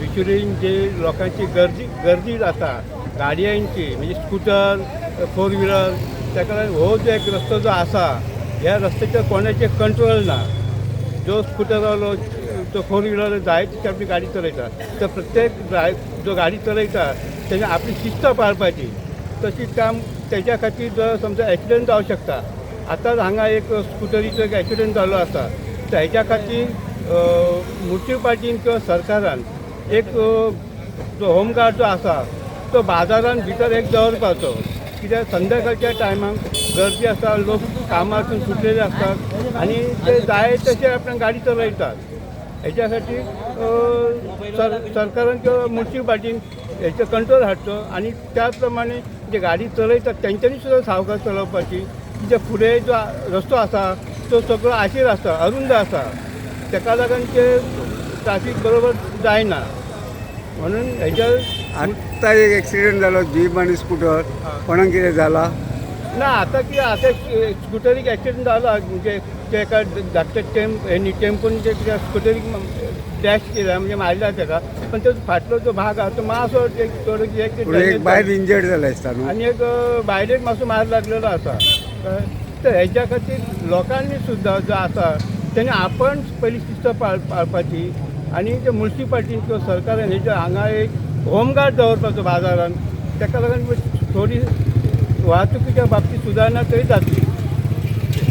बिचोलीन जे लोकांची गर्दी गर्दी जाता गाडयांची, म्हणजे स्कुटर, फोर व्हिलर, ताका लागून हो जो एक रस्तो जो आसा, ह्या रस्त्याचेर कोणाचें कंट्रोल ना. जो स्कुटरवालो, तो फोर व्हिलर जाय तशी आपली गाडी चलयता. तर प्रत्येक जो गाडी चलयता तेणे आपली शिस्त पाळपाची. तशी काम तेज्या खातीर जर समजा एक्सिडंट जावं शकता. आतांच हांगा एक स्कुटरीचो एक एक्सिडंट जाल्लो आसा. तर हेज्या खातीर मुन्सिपाल्टीन किंवा सरकारान एक जो होमगार्ड जो आसा तो बाजारान भितर एक दवरपाचो, कित्याक संध्याकाळच्या टायमाक गर्दी आसता, लोक कामातून सुटलेले असतात आणि ते जाय तसे आपण गाडी चलयतात. हेच्या साठी सरकारान किंवा मुन्सिपाल्टीन हेचो कंट्रोल हाडचो आणि त्याच प्रमाणे जे गाडी चलयतात तेंच्यांनी सुद्दां सावकाश चलोवपाची, कित्याक फुडें जो रस्तो आसा तो सगळो आशीर आसा, अरुंद आसा. तेका लागून ते ट्राफीक बरोबर जायना, म्हणून हेच्या आत्ता एक एक्सिडेंट जालो, जीप आनी स्कुटर. कोणाक कितें जाला? ना, आता कितें, आतां स्कुटरीक एक्सिडंट जाला. म्हणजे ते एका धाकट्या हेणी टेम्पून ते कितें स्कुटरीक डॅश केला, म्हणजे मारला तेका. पण तो फाटलो जो भाग आहा तो मातसो एक थोडो एक पूण एक बायल इंजर्ड जाला दिसता न्हू? आनी एक बायलेक मातसो मार लागलेलो आसा. कळ्ळें? तर हेज्या खातीर लोकांनी सुद्दां जो आसा तेणे आपण पयली शिस्त पाळपाची आनी ते मुन्सिपाल्टीन किंवा सरकारान हेज्या हांगा एक होमगार्ड दवरपाचो बाजारान. तेका लागून थोडी वाहतुकीच्या बाबतीत सुदारणा तरी जातली.